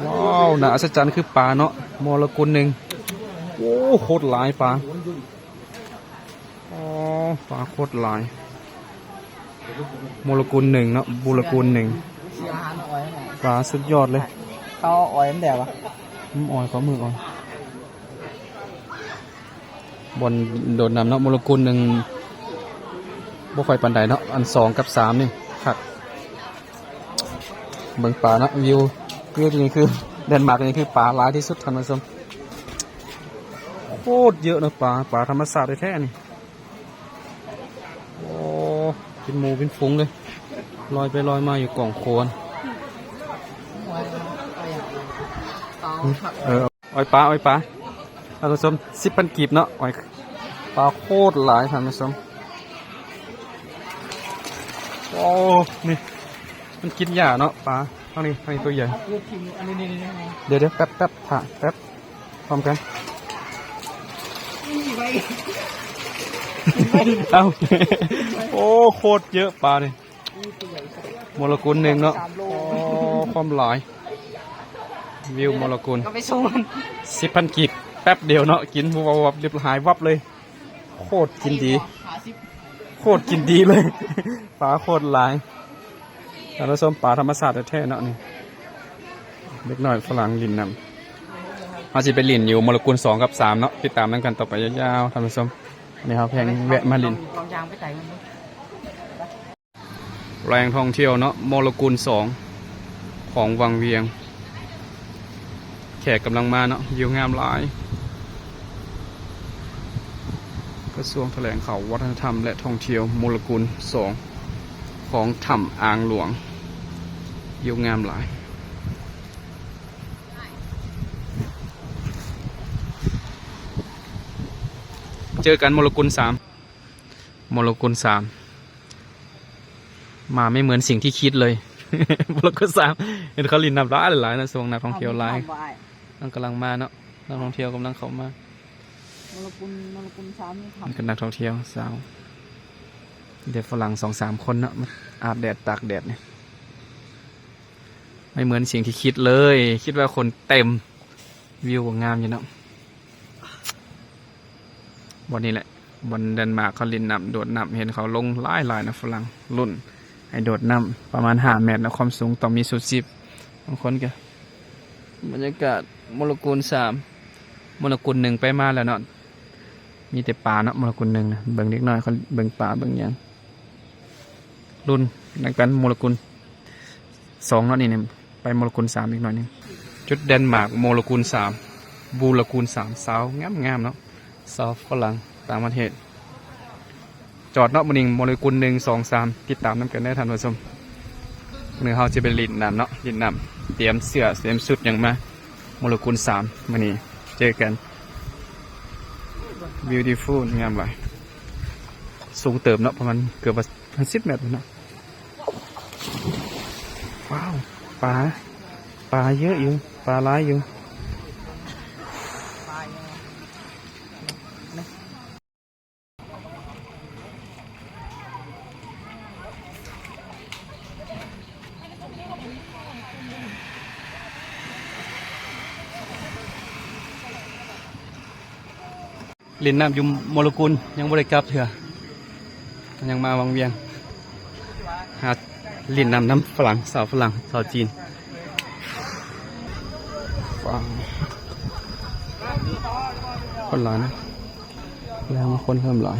ວ້າວ ໜ້າອັດສະຈັນຄືປາເນາະ ມໍລະກຸນໜຶ່ງ. ໂອ້ ໂຄດຫຼາຍປາ. ອໍ ປາໂຄດຫຼາຍ. ມໍລະກຸນໜຶ່ງເນາະ ບູລະກຸນໜຶ່ງ. ປາສຸດຍອດເລີຍ. ເຂົາເອົາອອຍມັນແດ່ວະ? ອືມ ອອຍ ເຂົາເອົາມືອອຍ. ບ່ອນໂດດນ້ຳເນາະ ໂມລະກຸນໜຶ່ງບໍ່ຄ່ອຍປານໃດເນາະ ອັນສອງກັບສາມນີ້ຄັກ. ເບິ່ງປາເນາະ ວິວ ວິວນີ້ຄືແດນມາກນີ້ຄືປາຫຼາຍທີ່ສຸດທ່ານຜູ້ຊົມ. ໂຄດເຍອະເນາະ ປາ ປາທຳມະຊາດແທ້ໆນີ້. ໂອ້ ເປັນໝູ່ເປັນຝູງເລີຍ ລອຍໄປລອຍມາຢູ່ກ້ອງໂຄນ. ເອີ ອອຍປາ ອອຍປາ ທ່ານຜູ້ຊົມ ສິບພັນກີບເນາະ ອອຍ ປາໂຄດຫຼາຍທ່ານຜູ້ຊົມ. ໂອ້ ນີ້ ມັນກິນຫຍ້າເນາະ ປາ ທາງນີ້ ທາງນີ້ຕົວໃຫຍ່. ດຽວໆ ແປັບໆ ຖ້າແປັບ ພ້ອມກັນ. ເອົ້າ ໂອ້ ໂຄດເຍອະປານີ້. ໂມລະກຸນໜຶ່ງເນາະ ໂອ້ ຄວາມຫຼາຍ. ວິວໂມລະກຸນ ເອົາໄປສົ່ງມັນ ສິບພັນກີບ ແປັບດຽວເນາະ ກິນວັບໆ ລິບຫາຍວັບເລີຍ. ໂຄດກິນດີ ຫ້າສິບ ໂຄດກິນດີເລີຍ ປາໂຄດຫຼາຍ. ທ່ານຜູ້ຊົມ ປາທຳມະຊາດແທ້ໆເນາະນີ້. ເດັກນ້ອຍຝຣັ່ງຫຼິ້ນນ້ຳ. ເຮົາຊິໄປຫຼິ້ນຢູ່ມໍລະກຸນສອງກັບສາມເນາະ ຕິດຕາມນຳກັນຕໍ່ໄປຍາວໆ ທ່ານຜູ້ຊົມ. ອັນນີ້ເຮົາພຽງແວະມາຫຼິ້ນ ລອງ ລອງຍ່າງໄປໄກມັນເບິ່ງ. ແຫຼ່ງທ່ອງທ່ຽວເນາະ ມໍລະກຸນສອງ ຂອງວັງວຽງ. ແຂກກຳລັງມາເນາະ ວິວງາມຫຼາຍ. ກະຊວງຖະແຫຼງຂ່າວ ວັດທະນະທຳ ແລະ ທ່ອງທ່ຽວ ມໍລະກຸນສອງ ຂອງຖ້ຳອ່າງຫຼວງ ວິວງາມຫຼາຍ. ເຈີກັນ ມໍລະກຸນສາມ. ມໍລະກຸນສາມ ມາໄມ່ເໝືອນສິ່ງທີ່ຄິດເລີຍ. ມໍລະກຸນສາມ ເຫັນເຂົາຫຼິ້ນນ້ຳຫຼາຍໆນະ ຊ່ວງນັກທ່ອງທ່ຽວຫຼາຍ. ເອົາ ມີພາບບໍ່ອ້າຍ? ກຳລັງມາເນາະ ນັກທ່ອງທ່ຽວກຳລັງເຂົ້າມາ. ມໍລະກຸນ ມໍລະກຸນສາມ ມີພາບ ມັນກໍນັກທ່ອງທ່ຽວສາວ ມີແຕ່ຝຣັ່ງສອງສາມຄົນເນາະ ມາອາບແດດຕາກແດດນີ້. ໄມ່ເໝືອນສິ່ງທີ່ຄິດເລີຍ ຄິດວ່າຄົນເຕັມ. ວິວກໍງາມຢູ່ເນາະ. ບ່ອນນີ້ແຫຼະ ບ່ອນແດນມາກເຂົາຫຼິ້ນນ້ຳ ໂດດນ້ຳ ເຫັນເຂົາລົງຫຼາຍໆນະ ຝຣັ່ງລຸ້ນໃຫ້ໂດດນ້ຳປະມານຫ້າແມັດເນາະ ຄວາມສູງ ຕ້ອງມີຊູຊີບ. ບາງຄົນກໍ ບັນຍາກາດ ມໍລະກຸນສາມ ມໍລະກຸນໜຶ່ງໄປມາແລ້ວເນາະ ມີແຕ່ປາເນາະ ມໍລະກຸນໜຶ່ງນະ. ເບິ່ງເດັກນ້ອຍເຂົາເບິ່ງປາເບິ່ງຫຍັງ. ລຸ້ນນຳກັນ ມໍລະກຸນສອງເນາະ ນີ້ ໄປມໍລະກຸນສາມອີກໜ້ອຍໜຶ່ງ. ຈຸດແດນມາກ ມໍລະກຸນສາມ ບູລະກຸນສາມ ສາວງາມໆເນາະ ສາວຝຣັ່ງຕ່າງປະເທດ. ຈອດເນາະ ມື້ນີ້ ມໍລະກຸນໜຶ່ງ ສອງ ສາມ ຕິດຕາມນຳກັນເດີທ່ານຜູ້ຊົມ. ມື້ເຮົາຈະໄປຫຼິ້ນນ້ຳເນາະ ຫຼິ້ນນ້ຳ ຕຽມເສື້ອ ຕຽມຊຸດຫຍັງມາ. ມໍລະກຸນສາມ ມື້ນີ້ເຈີກັນ. ບິວຕີຟູລ ງາມຫຼາຍ ສູງເຕີບເນາະ ປະມານເກືອບວ່າສິບແມັດພຸ້ນເນາະ. ວ້າວ ປາ ປາເຍີະຢູ່ ປາຫຼາຍຢູ່. ຫຼິ້ນນ້ຳຢູ່ມໍລະກຸນ ຍັງບໍ່ໄດ້ກັບເທື່ອ ຍັງມາວັງວຽງ ຫາຫຼິ້ນນ້ຳນຳຝຣັ່ງ ສາວຝຣັ່ງ ສາວຈີນ. ວ້າວ ຄົນຫຼາຍນະ ແລ້ວຄົນເລີ່ມຫຼາຍ.